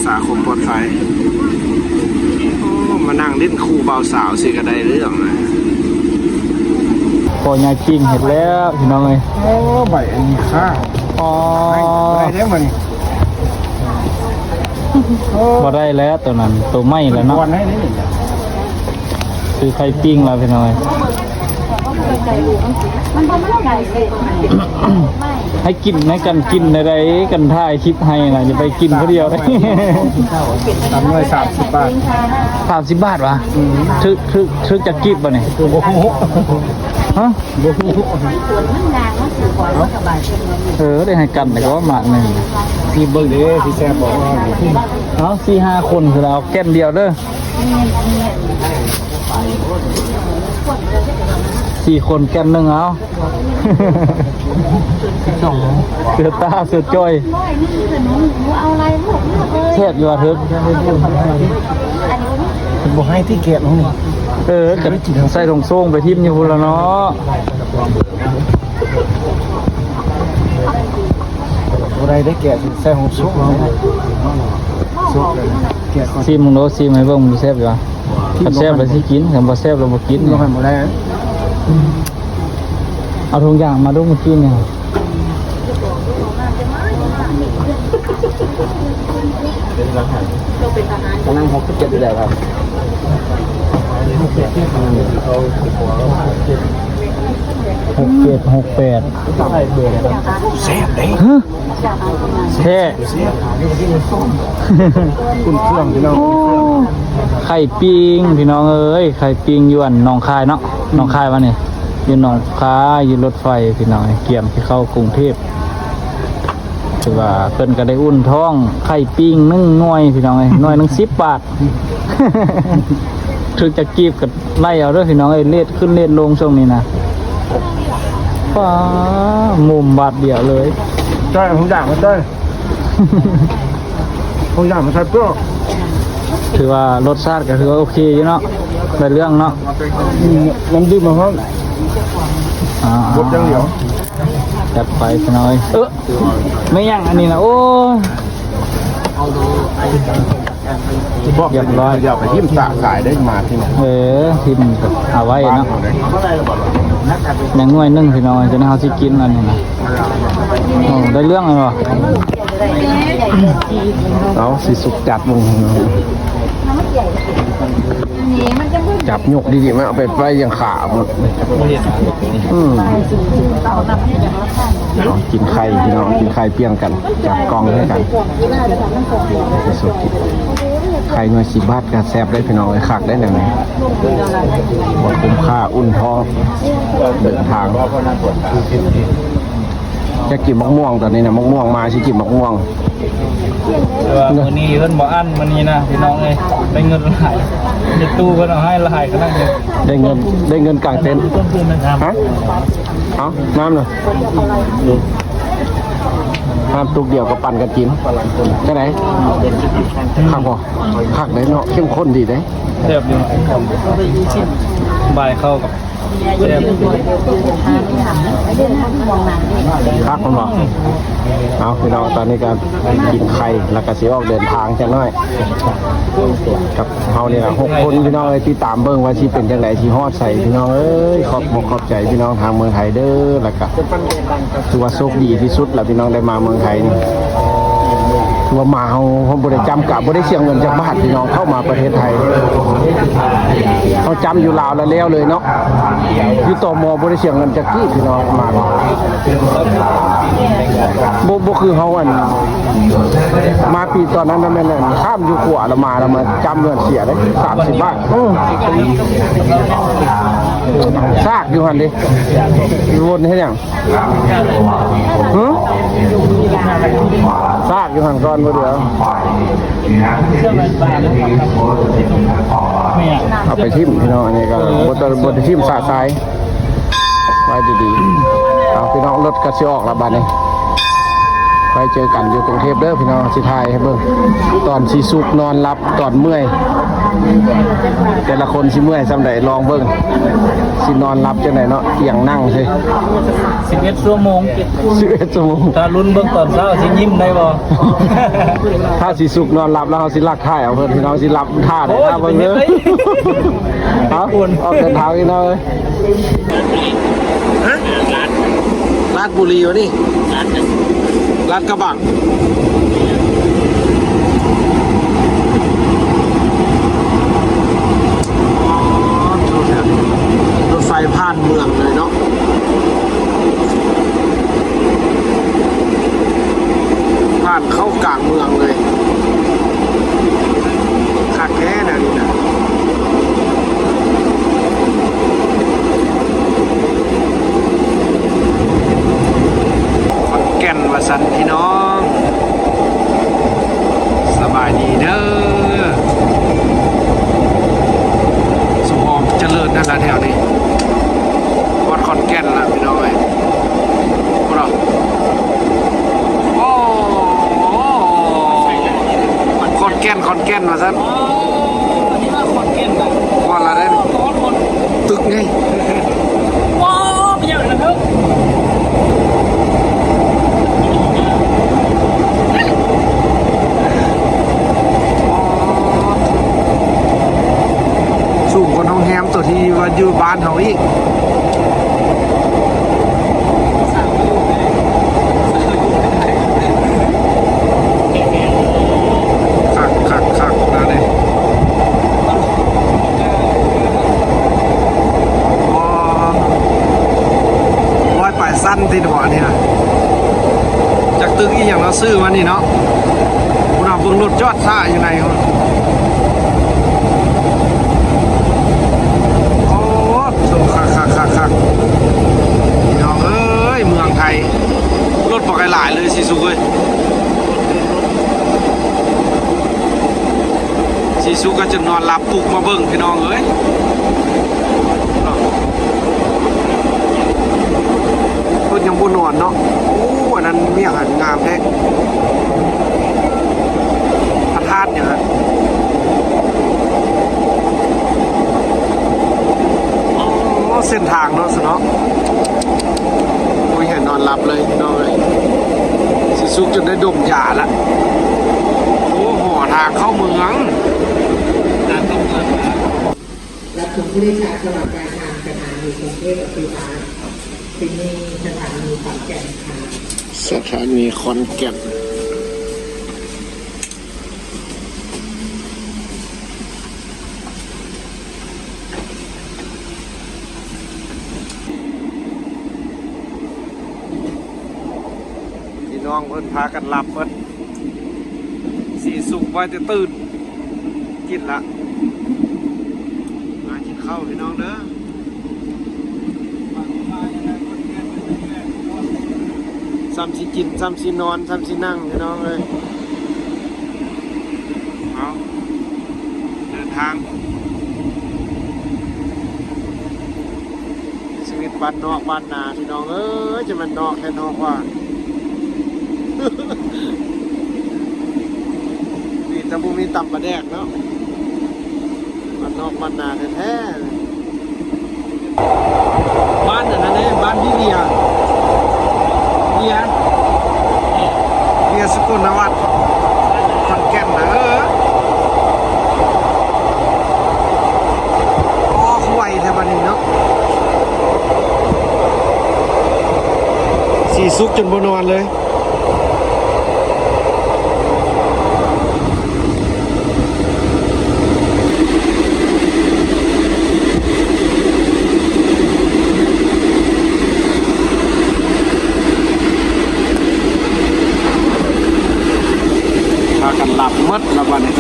ສາຄວາມປອດໄພ. ໂອ້ ມານັ່ງຫຼິ້ນຄູ່ບ່າວສາວຊິກະໄດ້ເລື່ອງນະ. ພໍ່ໃຫຍ່ປີ້ງເຮັດແລ້ວພີ່ນ້ອງເອີຍ. ໂອ້ ໃບອັນນີ້ຄ່າ. ອໍ ບໍ່ໄດ້ເດ້ມື້ນີ້. ໂອ້ ບໍ່ໄດ້ແລ້ວໂຕນັ້ນ ໂຕໃໝ່ແລ້ວເນາະ. ຄືໄຂ່ປີ້ງລະພີ່ນ້ອງເອີຍ. ໃຫ້ກິນ ໃຫ້ກັນກິນໄດ້ ກັນຖ່າຍຄລິບໃຫ້ນະ ຢ່າໄປກິນຜູ້ດຽວ. ສາມໜ່ວຍສາມສິບບາດ. ສາມສິບບາດຫວາ? ອືມ ຖືກ ຖືກ ຖືກຈັກກີບບາດນີ້? ບໍ່ຮູ້. ຮະ? ບໍ່ຮູ້. ເອີ ໄດ້ໃຫ້ກັນແຕ່ກໍໝາກໜຶ່ງ. ຊີມເບິ່ງເດ້ ຊິແຊບບໍ່? ເອົາ ສີ່ຫ້າຄົນ ຄືເອົາແກ່ນດຽວເດີ. ສີ່ຄົນແກ່ນໜຶ່ງເອົາ. ເສືອຕາເສືອຈ້ອຍ. ແຊບຢູ່ວ່າເຖິກ. ບໍ່ໃຫ້ທີ່ແກະນ້ອງນີ້. ເອີ ກະໃສ່ຖົງໂສ້ງໄປຖິ້ມຢູ່ພຸ້ນລະເນາະ. ບໍ່ໄດ້ໄດ້ແກະໃສ່ຫ້ອງສຸກເນາະ. ສຸກເລີຍ ແກະກ່ອນ. ຊີມເບິ່ງໂລດ ຊີມໃຫ້ເບິ່ງ ມັນແຊບຢູ່ຫວາ? ຄັນແຊບລະຊິກິນ ຄັນບໍ່ແຊບລະບໍ່ກິນ. ບໍ່ໃຫ້ບໍ່ໄດ້. ເອົາຖົງຢາງມາດູມື້ກີ້ນີ້. ຕອນນັ້ນຫົກສິບເຈັດຢູ່ແລ້ວຄັບ. ຫົກເຈັດ ຫົກແປດ ແຊບເດ້. ຮະ? ແທ້. ອຸ່ນເຄື່ອງພີ່ນ້ອງ. ໂອ້ ໄຂ່ປີ້ງພີ່ນ້ອງເອີຍ ໄຂ່ປີ້ງຢູ່ອັນໜອງຄາຍເນາະ. ໜອງຄາຍວະນີ້? ຢູ່ໜອງຄາຍ ຢູ່ລົດໄຟພີ່ນ້ອງ ກຽມຊິເຂົ້າກຸງເທບ. ຖືວ່າເພິ່ນກະໄດ້ອຸ່ນທ້ອງ ໄຂ່ປີ້ງໜຶ່ງໜ່ວຍພີ່ນ້ອງເອີຍ ໜ່ວຍໜຶ່ງສິບບາດ. ຖືກຈັກກີບກະໄລ່ເອົາເດີພີ່ນ້ອງເອີຍ ເລດຂຶ້ນເລດລົງຊ່ວງນີ້ນະ. ປ້າ ມຸມບາດດຽວເລີຍ. ຈ້ອຍ ທຸກຢ່າງມາຈ້ອຍ ທຸກຢ່າງມາໃສ່ເປືອກ. ຖືວ່າລົດຊາດກະຖືວ່າໂອເຄຢູ່ເນາະ ໄດ້ເລື່ອງເນາະ. ອືມ ນ້ຳດື່ມມາພ້ອມ. ອ່າ ບົດຢ່າງດຽວ. ຈັດໄປພີ່ນ້ອງເອີຍ. ເອີ ແມ່ນຫຍັງອັນນີ້ນະ? ໂອ້ຍ ຮຽບຮ້ອຍ. ຢ່າໄປຖິ້ມສະສາຍໄດ້ມາທີ່ນີ້. ເອີ ຖິ້ມເອົາໄວ້ເນາະ. ຍັງໜ່ວຍໜຶ່ງພີ່ນ້ອງ ຈະເຮົາຊິກິນອັນນີ້ນະ. ໂອ້ ໄດ້ເລື່ອງແລ້ວບໍ່? ເອົາ ຊິສຸກຈັດເບິ່ງ. ຈັບຍົກດີໆ ມັນເອົາໄປໄວ້ຢ່າງຂາໝົດ. ອືມ ເອົາ ກິນໄຂ່ພີ່ນ້ອງ ກິນໄຂ່ປ່ຽງກັນ ຈັບກ່ອງໃຫ້ກັນ. ໄຂ່ໜ່ວຍສິບບາດກະແຊບເດ້ພີ່ນ້ອງເອີຍ ຄັກເດ້ແນວນີ້. ບໍ່ຄຸ້ມຄ່າ ອຸ່ນທ້ອງ ເດີນທາງ. ຢາກກິນໝາກມ່ວງຕອນນີ້ນະ ໝາກມ່ວງມາ ຊິກິນໝາກມ່ວງ. ແຕ່ວ່າມື້ນີ້ເພິ່ນບໍ່ອັ້ນມື້ນີ້ນະພີ່ນ້ອງເອີຍ ໄດ້ເງິນຫຼາຍ ໃນຕູ້ເພິ່ນເອົາໃຫ້ຫຼາຍຂະໜາດ. ໄດ້ເງິນ ໄດ້ເງິນກາງເຕັນ. ຮະ? ເອົາ ນ້ຳນະ ນ້ຳຕຸກດຽວກະປັ່ນກັນກິນ. ຈັ່ງໃດ? ຄັກບໍ່? ຄັກເດ້ເນາະ ເຂັ້ມຂຸ້ນດີເດ້. ແຊບຢູ່ ບາຍເຂົ້າກັບ ຄັກແມ່ນບໍ່? ເອົາ ພີ່ນ້ອງ ຕອນນີ້ກະກິນໄຂ່ ແລ້ວກະຊິອອກເດີນທາງຈັກໜ້ອຍ ກັບເຮົານີ້ລະ ຫົກຄົນພີ່ນ້ອງເອີຍ. ຕິດຕາມເບິ່ງວ່າຊິເປັນຈັ່ງໃດ ຊິຮອດໃສພີ່ນ້ອງເອີຍ. ຂອບອົກຂອບໃຈພີ່ນ້ອງທາງເມືອງໄທເດີ ແລ້ວກະຖືວ່າໂຊກດີທີ່ສຸດລະພີ່ນ້ອງ ໄດ້ມາເມືອງໄທນີ້. ຖືວ່າມາເຮົາ ເຮົາບໍ່ໄດ້ຈ້ຳກະ ບໍ່ໄດ້ເສຍເງິນຈັກບາດພີ່ນ້ອງ ເຂົ້າມາປະເທດໄທ. ເຮົາຈ້ຳຢູ່ລາວລະແລ້ວເລີຍເນາະ ຢູ່ ຕມ ບໍ່ໄດ້ເສຍເງິນຈັກກີບພີ່ນ້ອງ. ມາ ບໍ່ ບໍ່ຄືເຮົາອັນ ມາປີຕອນນັ້ນນະ ແມ່ນອັນ ຂ້າມຢູ່ຂົວລະມາ ລະມາຈ້ຳເງິນເສຍເດ້ ສາມສິບບາດ. ເອີ ຊາກຢູ່ຫັ້ນເດ້ ວົນເຮັດຫຍັງ? ຫື? ຊາກຢູ່ຫັ້ນກ່ອນບໍ່ດຽວ. ເອົາໄປຖິ້ມພີ່ນ້ອງ ອັນນີ້ກະບໍ່ຕ້ອງ ບໍ່ໄດ້ຖິ້ມສະສາຍ ໄວ້ດີໆ. ເອົາ ພີ່ນ້ອງ ລົດກະຊິອອກລະບາດນີ້. ໄປເຈີກັນຢູ່ກຸງເທບເດີພີ່ນ້ອງ ຊິຖ່າຍໃຫ້ເບິ່ງຕອນສີສຸກນອນຫຼັບຕອນເມື່ອຍ ແຕ່ລະຄົນຊິເມື່ອຍສ່ຳໃດ ລອງເບິ່ງ ຊິນອນຫຼັບຈັ່ງໃດເນາະ ອຽງນັ່ງຊິ ສິບເອັດຊົ່ວໂມງ ສິບເອັດຊົ່ວໂມງ ຖ້າລຸ້ນເບິ່ງຕອນເຊົ້າຊິຍິ້ມໄດ້ບໍ່? ຖ້າສີສຸກນອນຫຼັບແລ້ວ ເຮົາຊິລັກຖ່າຍເອົາເພິ່ນ ພີ່ນ້ອງ ຊິຫຼັບຖ້າໄດ້ ໂອ້ຍ ຖ້າເບິ່ງເດີ ຊິເປັນຫຍັງໄດ້ ເອົາ ອອກເດີນທາງພີ່ນ້ອງເອີຍ. ຮະ? ລາດ ລາດບຸຣີວະນີ້? ລາດກະບັງ. ອໍ ລົດໄຟຜ່ານເມືອງເລີຍເນາະ. ຜ່ານເຂົ້າກາງເມືອງເລີຍ. ຄັກແທ້ແນວນີ້ນະ. ຂອນແກ່ນວ່າຊັ້ນພີ່ນ້ອງ. ສະບາຍດີເດີ. ສົມອອງຈະເລີນນັ້ນລະແຖວນີ້. ຮອດຂອນແກ່ນລະພີ່ນ້ອງເອີຍ. ພຸ້ນເນາະ. ໂອ້ ຂອນແກ່ນ ຂອນແກ່ນວ່າຊັ້ນ. ອໍ ອັນນີ້ວ່າຂອນແກ່ນນະ. ຮອດລະເດ້. ອໍ ຮອດ ຮອດຕຶກໄງ. ວ້າວ ເປັນຫຍັງນະເທີ້. ສູງກວ່າໂຮງແຮມໂຕທີ່ວ່າຢູ່ບ້ານເຮົາອີກ. ຄັກ ຄັກ ຄັກນະນີ້. ອໍ ຮ້ອຍປາຍຊັ້ນຕິເນາະ ອັນນີ້ນະ. ຈັກຕຶກອີ່ຫຍັງເນາະ ຊື່ວ່ານີ້ເນາະ. ພຸ້ນນະ ເບິ່ງລົດຈອດຖ້າຢູ່ໃນພຸ້ນ. ໂອ້ ຄັກ ຄັກ ຄັກ ຄັກ ພີ່ນ້ອງເອີຍ ເມືອງໄທ ລົດບໍ່ຄ່ອຍຫຼາຍເລີຍ ສີສຸກເອີຍ. ສີສຸກກໍຈະນອນຫຼັບປຸກມາເບິ່ງ ພີ່ນ້ອງເອີຍ. ເພິ່ນຍັງບໍ່ນອນເນາະ. ໂອ້ ອັນນັ້ນມີຫຍັງຫັ້ນ ງາມແທ້. ພະທາດຫຍັງຫັ້ນ. ອໍ ເສັ້ນທາງເນາະ ຊັ້ນເນາະ. ໂອ້ຍ ໃຫ້ນອນຫຼັບເລີຍພີ່ນ້ອງເອີຍ. ສີສຸກຈົນໄດ້ດົມຢາລະ. ໂອ້ ຫໍທາງເຂົ້າເມືອງ. ຮັບສົ່ງຜູ້ໂດຍສານສະຫວັນປາຍທາງ ສະຖານີກຸງເທບອະພິວາດ ທີ່ນີ້ສະຖານີຂອນແກ່ນຄ່ະ. ສະຖານີຂອນແກ່ນ. ພີ່ນ້ອງເພິ່ນພາກັນຫຼັບເບິດ. ສີສຸກໄວ້ແຕ່ຕື່ນ ກິນລະ. ມາກິນເຂົ້າພີ່ນ້ອງເດີ. ຊ່ຳຊິກິນ ຊ່ຳຊິນອນ ຊ່ຳຊິນັ່ງ ພີ່ນ້ອງເອີຍ. ເອົາ ເດີນທາງ. ຊີວິດບ້ານນອກບ້ານນາພີ່ນ້ອງເອີຍ ຈະແມ່ນນອກແທ້ນອກວ່າ. ດີແຕ່ບໍ່ມີຕຳປາແດກເນາະ. ບ້ານນອກບ້ານນາແທ້ໆ. ບ້ານອັນນັ້ນເດ້ ບ້ານພີ່ເວຍ ເວຍ ເວຍສຸກົນນະວັດ ຂອນແກ່ນນະ. ເອີ ອໍ ຄືໄວແທ້ບາດນີ້ເນາະ. ສີສຸກຈົນບໍ່ນອນເລີຍ. ພາກັນຫຼັບໝົດລະບາດນີ້.